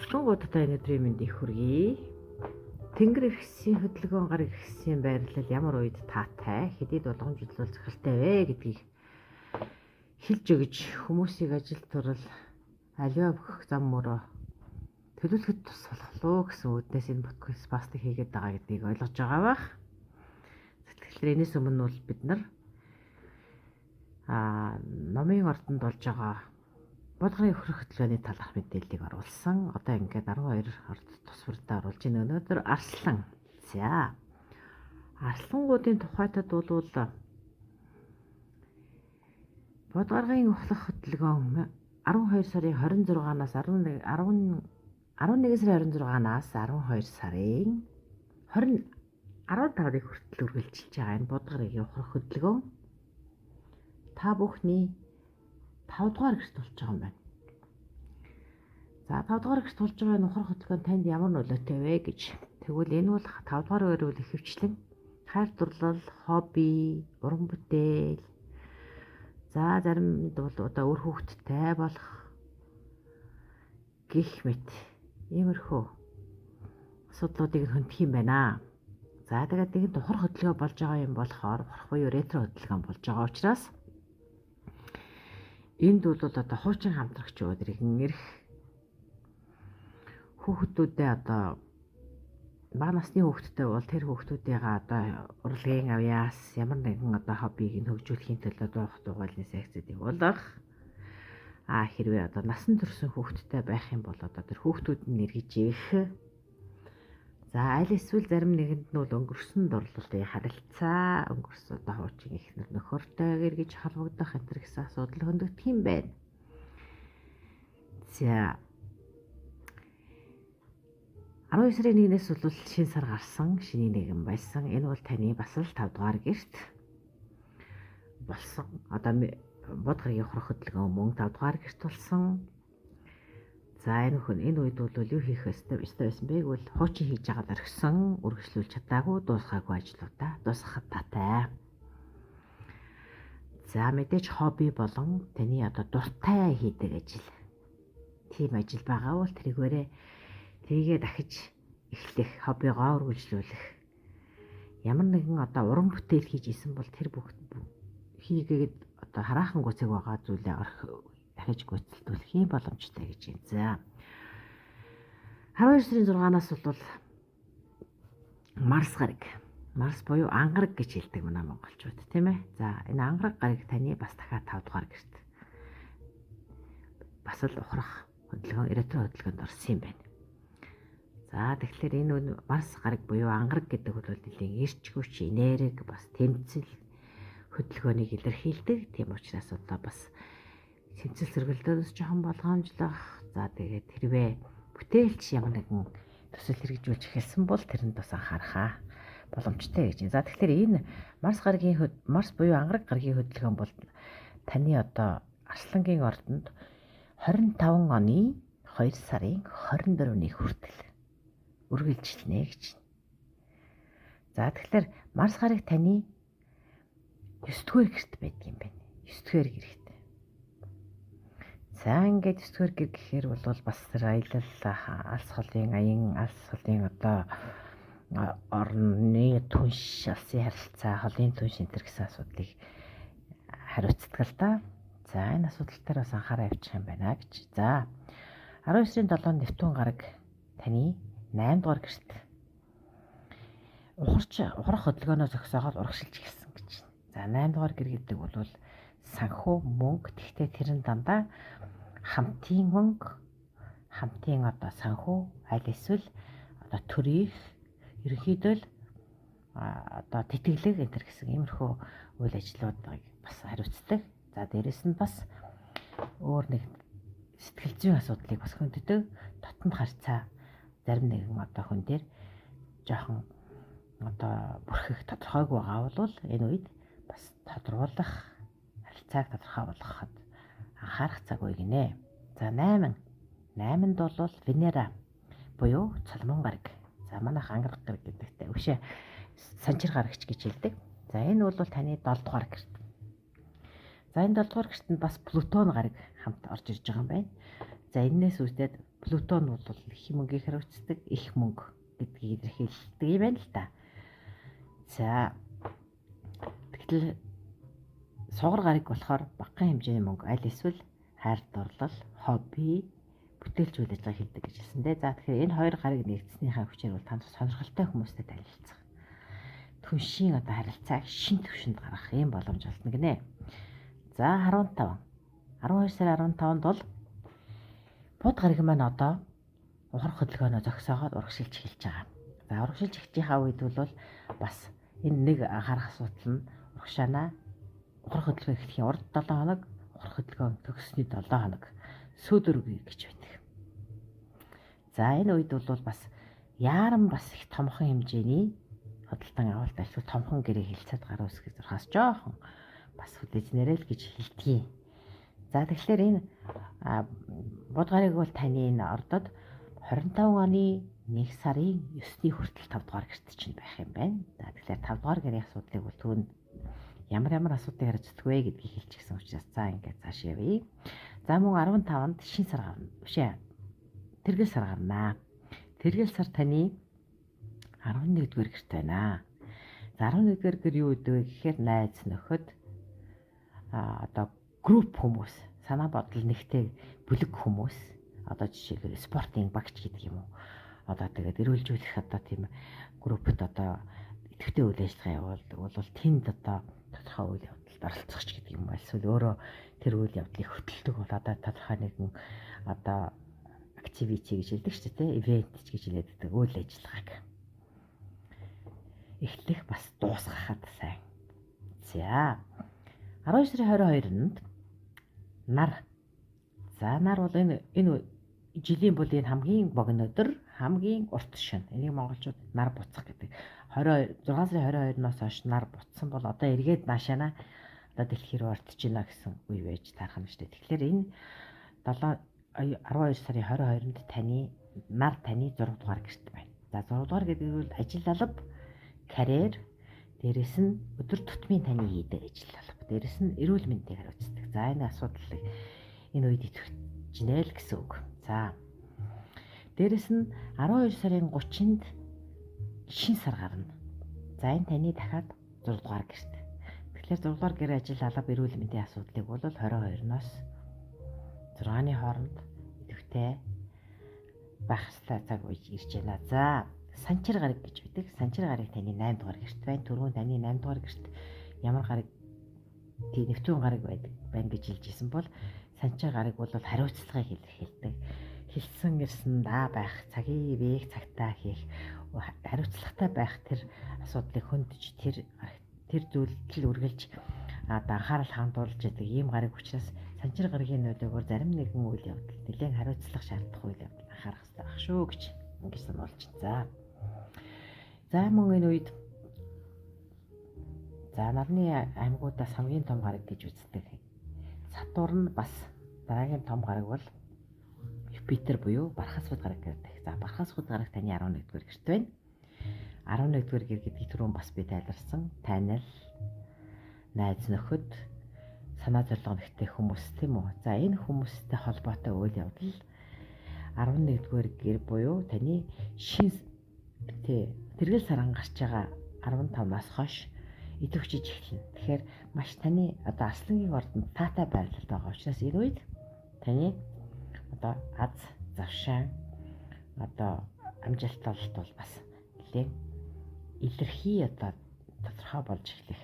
Аслангуудтай энэ өдрийн мэндийг хүргэе. Тэнгэр эргэсийн хөдөлгөөн, гар эргэсийн байрлал ямар үед таатай, хэдийд болгоомжлол зохилтой вэ гэдгийг хэлж өгж хүмүүсийг ажил турал аливаа бүх зам мөрөө төлөвлөхөд тус болох лу гэсэн үүднээс энэ подкастыг хийгээд байгаа гэдгийг ойлгож байгаа бах. Тэгэхээр энэс өмнө бол бид нар номын ордонд болж байгаа Буудгарын хөрөх хөдөлгөөний талаарх мэдээллийг оруулсан. Одоо ингээд 12 орд тус бүрдээ оруулж байна. Өнөөдөр Арслан. За. Арслангуудын тухайтад бол Буудгаргийн ухлах хөдөлгөөн 12 сарын 26-наас 11 10 11 сарын 26-наас 12 сарын 20 15-ыг хүртэл үргэлжилж байгаа энэ Буудгаргийн ухрах хөдөлгөөн та бүхний 5 дугаар гэрт болж байгаа юм байна. За 5 дугаар гэрт болж байгаа энэ ухрах хөдөлгөөн танд ямар нөлөөтэй вэ гэж. Тэгвэл энэ бол 5 дугаар гэр бол ихэвчлэн хайр дурлал, хобби, уран бүтээл. За заримд бол одоо үр хүүхэдтэй болох гих мэт иймэрхүү асуудлуудыг хөндөх юм байна. За тэгээд нэг ухрах хөдөлгөөн болж байгаа юм болохоор ухрах буюу ретро хөдөлгөөн болж байгаа учраас энд бол одоо хуучин хамтрагчуд иргэн ирэх хүүхдүүдээ одоо бага насны хүүхдтэй бол тэр хүүхдүүдийнхээ одоо урлагийн авьяас ямар нэгэн одоо хоббиг нь хөгжүүлэхийн төлөө дуух дугуйлны секцэд явуулах. А хэрвээ одоо насан турш хүүхдтэй байх юм бол одоо тэр хүүхдүүд нь эргэж ирэх. За аль эсвэл зарим нэгэнд нь бол өнгөрсөн дурлалын харилцаа, өнгөрсөн одоо хуучин эхнэр нөхөртэйг эргэж холбогдох энэ төр гэсэн асуудал хөндөгдөх юм байна. За 12 сарын 1-ээс бол шинэ сар гарсан, шинэ нэгэн байсан. Энэ бол таны бас л 5 дугаар гэрт болсон. Одоо бод гарагийн ухрах хөдөлгөөн мөн 5 дугаар гэрт болсон. За энэ хүн энэ үед бол юу хийх ёстой байсан бэ гэвэл хуучин хийж байгаа орхисон, үргэлжлүүлж чадаагүй, дуусгаагүй ажлуудаа дуусгахад таатай. За мэдээж хобби болон таны одоо дуртай хийдэг ажил. Тийм ажил байгаа бол тэргээрээ тэрийгээ дахиж эхлэх, хоббигоо үргэлжлүүлэх. Ямар нэгэн одоо уран бүтээл хийж исэн бол тэр бүх хийгээд одоо хараахан гүцэг байгаа зүйлээ дахиж гүйцэлдүүлэх юм боломжтой гэж юм. За 12 сарын 6-наас бол Марс гараг. Марс буюу ангараг гэж хэлдэг манай монголчууд тийм ээ. За энэ ангараг гараг таны бас дахиад 5 дугаар гэрт бас л ухрах хөдөлгөөн, ретро хөдөлгөөнд орсон юм байна. За тэгэхээр энэ Марс гараг буюу ангараг гэдэг бол нэлийн эрч хүч, энерги, бас тэмцэл хөдөлгөөнийг илэрхийлдэг. Тийм учраас одоо бас тэмцэл сэргэлтөөс жоохон болгоомжлох. За тэгээд хэрвээ бүтээлч ямар нэгэн төсөл хэрэгжүүлж эхэлсэн бол тэрэнд бас анхаарах боломжтой гэж. За тэгэхээр энэ Марс гарагийн Марс буюу ангараг гарагийн хөдөлгөөн бол таны одоо Арслангийн ордонд 25 оны 2 сарын 24-ний хүртэл үргэлжилнэ гэж. За тэгэхээр Марс гараг таны 9 дугаар гэрт байдаг юм байна. 9 дугаар гэрт. За ингээд 9 дугаар гэр гэхээр бол бас тэр аялал, алс холын аян, алс холын одоо орны түнш, алсын харилцаа, холын түнш энэ төр гэсэн асуудлыг хариуцдаг л да. За энэ асуудал дээр бас анхаараа явуучих юм байна гэж. За 12 сарын 7-нд Нептун гараг таны 8 дугаар гэрт ухарч ухрах хөдөлгөөнөө зогсоогоод урагшилж эхэлсэн гэж. За 8 дугаар гэр гэдэг бол санхүү, мөнгө, тэгтээ тэр нь дандаа хамтын мөнгө, хамтын одоо санхүү, аль эсвэл одоо төрийнх, ерөнхийдөө л одоо тэтгэлэг энэ төр гэсэн иймэрхүү үйл ажиллагаадыг бас хариуцдаг. За дээрэс нь бас өөр нэг сэтгэл зүйн асуудлыг бас хөндөдөг. Дотнод харьцаа зарим нэгэн одоо хүн дээр жоохон одоо бүрхэх тодорхойгүй байгаа бол энэ үед бас тодруулах, харилцааг тодорхой болгоход анхаарах цаг үе гинэ. За 8. 8-нд бол Венера буюу Цолмон гараг. За манайх ангараг гараг гэдэгтэй. Өшөө санчир гарагч гэж хэлдэг. За энэ бол таны 7 дугаар гэрт. За энэ 7 дугаар гэрт нь бас Плутон гараг хамт орж ирж байгаа юм байна. За энээс үүдээд Плутон бол их мөнгийг хариуцдаг, их мөнгө гэдгийг илэрхийлдэг юм байна л да. За тэгтэл сугар гараг болохоор багахан хэмжээний мөнгө аль эсвэл хайр дурлал, хобби, бүтээлч үйл ажиллагаа хийдэг гэж хэлсэн дээ. За тэгэхээр энэ хоёр гарыг нэгдснийхаа хүчээр бол танд сонирхолтой хүмүүстэй танилцах, түншийн одоо харилцааг шин түвшинд гаргах юм боломж олдно гинэ. За 15. 12 сарын 15-нд бол бод гараг маань одоо ухрах хөдөлгөөнөө зогсоогоод урагшилж эхэлж байгаа. За урагшилж эхэлж байгаа үед бол бас энэ нэг анхаарах асуудал нь урагшаанаа ухрах хөдөлгөөн эхлэхийн урд 7 хоног, ухрах хөдөлгөөн төгссөний 7 хоног сүүдэр үе гэж байдаг. За энэ үед бол бас яаран бас их томхон хэмжээний худалдан авалт альсгүй томхон гэрээ хэлцээд гар үсгийг зурхаас жоохон бас хүлээзнээрэй л гэж хэлдгийг. За тэгэхээр энэ бод гарыг бол таны энэ ордод 25 оны 1 сарын 9-ний хүртэл 5 дугаар гэрт чинь байх юм байна. За тэгэхээр 5 дугаар гэрийн асуудлыг бол түүнд ямар ямар асуудлыг хариуцдаг вэ гэдгийг хэлчихсэн учраас за ингээд цааш явъя. За мөн 15-нд шин сар гарна. Биш ээ. Тэргэл сар гарнаа. Тэргэл сар таны 11-р гэрт байна. За 11-р гэр юу гэдэг вэ гэхээр найз нөхөд одоо групп хүмүүс, санаа бодол нэгтэй бүлэг хүмүүс, одоо жишээлбэл спортын багч гэдэг юм уу. Одоо тэгээд эрүүлжүүлэх одоо тийм группт одоо идэвхтэй үйл ажиллагаа явуулдаг бол тэнд одоо тодорхой үйл явдалд оролцох ч гэдэг юм уу. Эсвэл өөрөө тэр үйл явдлыг хөтэлдэг бол одоо тодорхой нэгэн одоо activity гэж хэлдэг шүү дээ, event гэж хэлдэг үйл ажиллагааг эхлэх бас дуусгахад сайн. За 12 сарын 22-нд нар. За нар бол энэ жилийн бол энэ хамгийн богино өдөр, хамгийн урт шөнө. Энийг монголчууд нар буцах гэдэг. 26 сарын 22-ноос хойш нар буцсан бол одоо эргээд наашаана одоо дэлхий рүү ортож байна гэсэн үе байж таарах нь шүү дээ. Тэгэхээр энэ 7 12 сарын 22-нд таны нар таны 6 дугаар гэрт байна. За 6 дугаар гэдэг нь бол ажил алба, карьер, дээрэс нь өдөр тутмын таны хийдэг ажил алба, дээрэс нь эрүүл мэндийг хариуцдаг. За энэ асуудлыг энэ үед идэвхжинэ л гэсэн үг. За дээрэс нь 12 сарын 30-нд шин сар гарна. За энэ таны дахиад 6 дугаар гэрт. Тэгэхээр 6 дугаар гэр ажил алба, эрүүл мэндийн асуудлыг бол 22-ноос 6-ны хооронд идэвхтэй байх ёстой цаг үе ирж байна. За санчир гараг гэж байдаг. Санчир гараг таны 8 дугаар гэрт байна. Түрүүн таны 8 дугаар гэрт ямар гараг тий Нептун гараг байдаг байна гэж хэлж исэн бол санчир гараг бол хариуцлагыг илэрхийлдэг. Хэлсэн ирсэн даа байх, цагийг бийг цагтаа хийх, хариуцлагатай байх тэр асуудлыг хөндөж тэр зүйлд үргэлж одоо анхаарал хандуулж яадаг ийм гараг учраас санчир гарагийн нөлөөгөөр зарим нэгэн үйл явдал нэлээд хариуцлага шаардах үйл явдал анхаарах хэрэгтэй байх шүү гэж ингэж сануулж байна. За. За мөн энэ үед за нарны аймагуудаас хамгийн том гараг гэж үздэг. Сатурн бас дараагийн том гараг бол Юпитер буюу Бархасбад гараг гэдэг. За Бархасбад гараг таны 11-р гэрт байна. 11-р гэр гэдгийг түрүүн бас би тайлбарсан. Танил, найз нөхөд, санаа зорилго нэгтэй хүмүүс тийм үү? За энэ хүмүүстэй холбоотой үйл явдал 11-р гэр буюу таны шин тий тэргэл саран гарч байгаа 15-наас хойш идэвхжиж эхэлнэ. Тэгэхээр маш таны одоо арслангийн ордонд таатай байрлалд байгаа учраас энэ үед таны одоо аз завшаан одоо амжилт ололт бол бас нэлээд илэрхий одоо тодорхой болж эхлэх.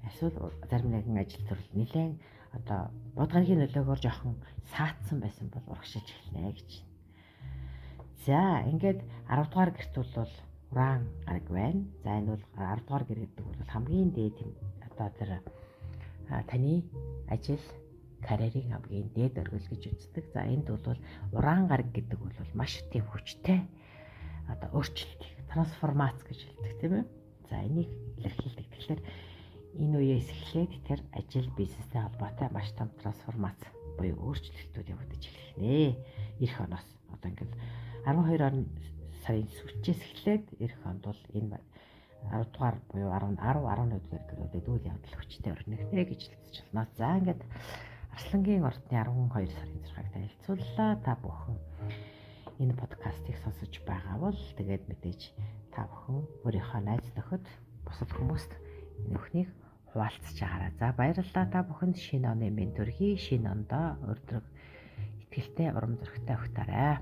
Эсвэл зарим нэгэн ажил төрөл нэлээд одоо бод гарагийн нөлөөгөөр жоохон саатсан байсан бол урагшилж эхэлнэ гэж. За ингээд 10 дугаар гэрт бол уран гараг байна. За энэ бол 10 дугаар гэр гэдэг бол хамгийн дээд одоо тэр таны ажил карьерийн хамгийн дээд оргил гэж үздэг. За энд бол уран гараг гэдэг бол маш тийм хүчтэй одоо өөрчлөлт, трансформац гэж хэлдэг тийм ээ. За энийг илэрхийлдэг. Тэгэхээр энэ үеэс эхлээд тэр ажил бизнестэй холбоотой маш том трансформац буюу өөрчлөлтүүд явагдаж эхлэх нэ. Ирэх оноос одоо ингээд 12 он сарын сүүлчээс эхлээд ирэх онд бол энэ 10 дугаар буюу 10 10 11 дугаар гэрүүдэд үйл явдал хүчтэй өрнөхнэ гэж хэлж байна. За, ингээд Арслангийн ордны 12 сарын зургааг танилцууллаа. Та бүхэн энэ подкастыг сонсож байгаа бол тэгээд мэдээж та бүхэн өөрийнхөө найз нөхөд, бусад хүмүүст энэ бүхнийг хуваалцаж байгаарай. За, баярлалаа, та бүхэнд шинэ оны мэнд хүргэе. Шинэ ондоо өдрөг итгэлтэй, урам зоригтой угтаарай.